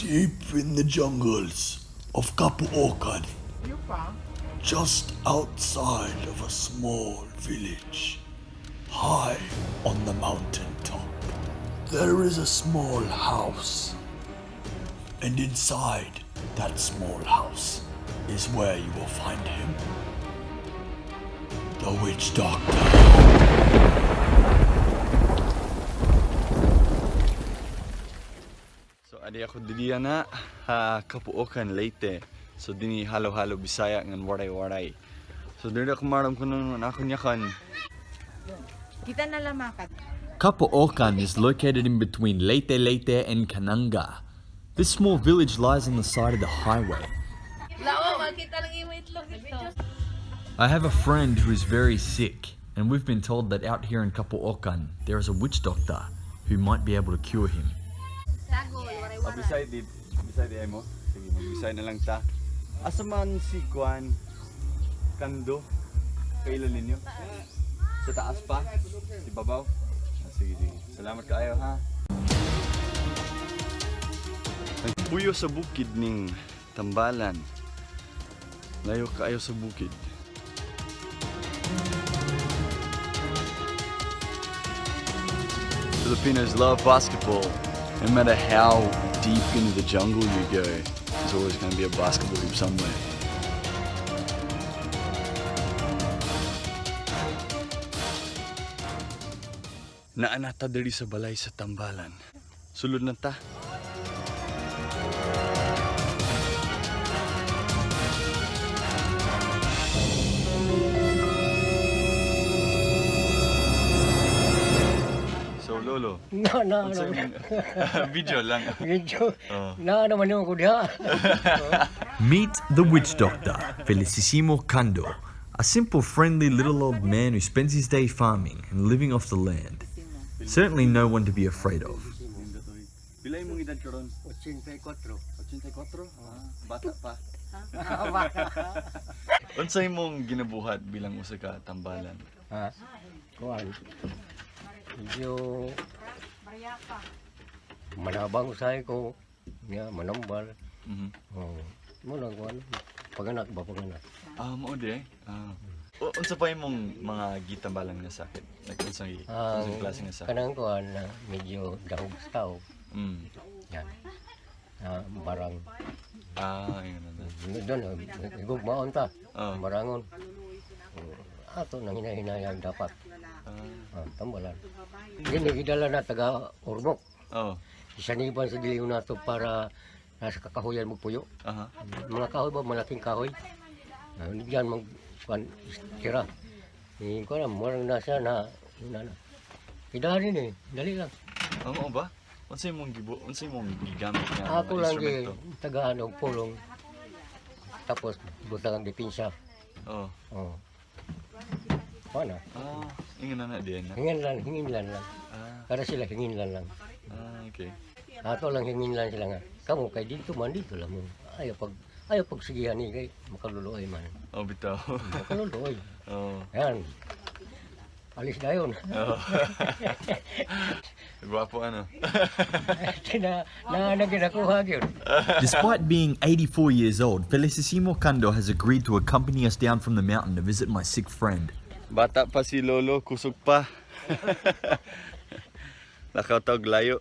Deep in the jungles of Capoocan, just outside of a small village, high on the mountain top, there is a small house. And inside that small house is where you will find him. The witch doctor. So adi ako diri na ha Capoocan, Leyte. So dini halo-halo Bisaya ngan waray-waray. So diri ako maram kuno na ako nyakan. Kita na lamakat. Capoocan is located in between Leyte Leyte and Kananga. This small village lies on the side of the highway. Lawa, makita lang yung itlog ito. I have a friend who is very sick, and we've been told that out here in Capoocan there is a witch doctor who might be able to cure him. Sagol, waray-waray. Bisay di, bisay di mo. Sige, magbisay na lang ta. Asa man si Kwan Kando? Kailan ninyo? Sa taas pa? Si Babaw? Ah, sige, sige. Salamat kaayo ha. Nagpuyo sa bukid ning tambalan. Layo kaayo sa bukid. Filipinos love basketball. No matter how deep into the jungle you go, there's always going to be a basketball hoop somewhere. Naa na ta diri sa balay sa tambalan. Sulod na ta. So Lolo, Na, unsay na. imong- video lang. Medyo, Oh. na naman yung kudya. Meet the witch doctor, Felicissimo Kando, a simple, friendly little old man who spends his day farming and living off the land. Certainly no one to be afraid of. Pila imong edad karon? 84. 84? Ah, bata pa. Unsa imong ginabuhat bilang usa ka tambalan? Ha? Kuan. Medyo manabang usahay ko. Nga, manambal. Oh, mo lang kuan. Paganak ba paganak? Ah, mao di ay. Ah. Unsa pa imong mga gitambalan nga sakit? Like unsang Ang unsang klase nga sakit? Kanang kuan na medyo dahog sa tao. Yan. Ah, barang. Ah, yun na. Doon, igugmaon ta. Oh. Barangon. Oh, ato nang hinahinayang dapat. Ah. Ah, tambalan. Gini, gidala na taga Ormoc. Oh. Isaniban sa diliw nato para nasa kakahuyan magpuyo. Aha. Mga kahoy ba, malaking kahoy. Ah, diyan mag kuan tira. Eh, kuan na, murang nasa na, na, na. Kidahanin eh, dali lang. Ah, mao ba? Unsa imong gibu unsa imong gigamit nga Ako mga lang gi instrumento? tagaan og pulong. Tapos butang ang depensa. Oh. Oh. Kuan na. Ah, ingon na na diyan na. Hingin lang, hingin lang lang. Ah, Kada sila hingin lang lang. ah, okay. Ato lang hingin lang sila nga. Kamu kay dito man dito lang mo. Ayaw pagsigihan ni kay makaluluoy man. Oh, bitaw. Makaluluoy. Oh. Ayan. Alis na yun. Oh. Gwapo ano. na na na ginakuha gyud. Despite being 84 years old, Felicissimo Kando has agreed to accompany us down from the mountain to visit my sick friend. Bata pa si Lolo, kusog pa. Lakaw tog layo.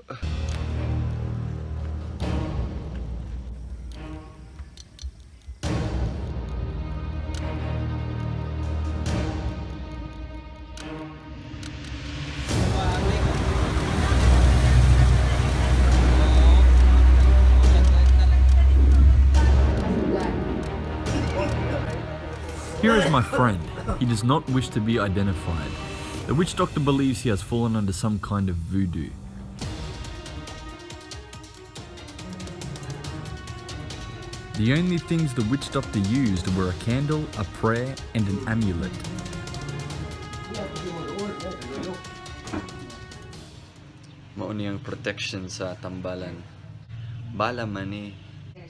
Here is my friend. He does not wish to be identified. The witch doctor believes he has fallen under some kind of voodoo. The only things the witch doctor used were a candle, a prayer, and an amulet. Mao niyang protection sa tambalan. Bala man ni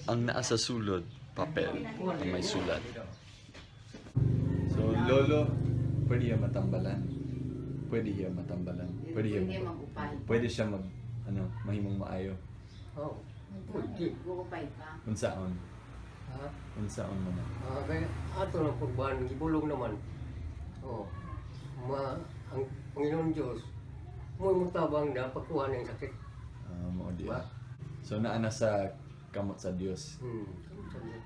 ang naa sa sulod, papel na may sulat. So, Lolo, pwede siya matambalan. Pwede siya matambalan. Pwede siya, Pwede mag-upay. pwede siya mag, ano, mahimong maayo. Oh, pwede. Gugupay pa. Unsaon? Ha? Unsaon man na? Ah, kaya ato ng pagbahan, gibulong naman. Oh, ma, ang Panginoon Diyos, mo mutabang na pagkuha ng sakit. Ah, mao di. Ba? So naa na sa kamot sa Dios. Sabi niya.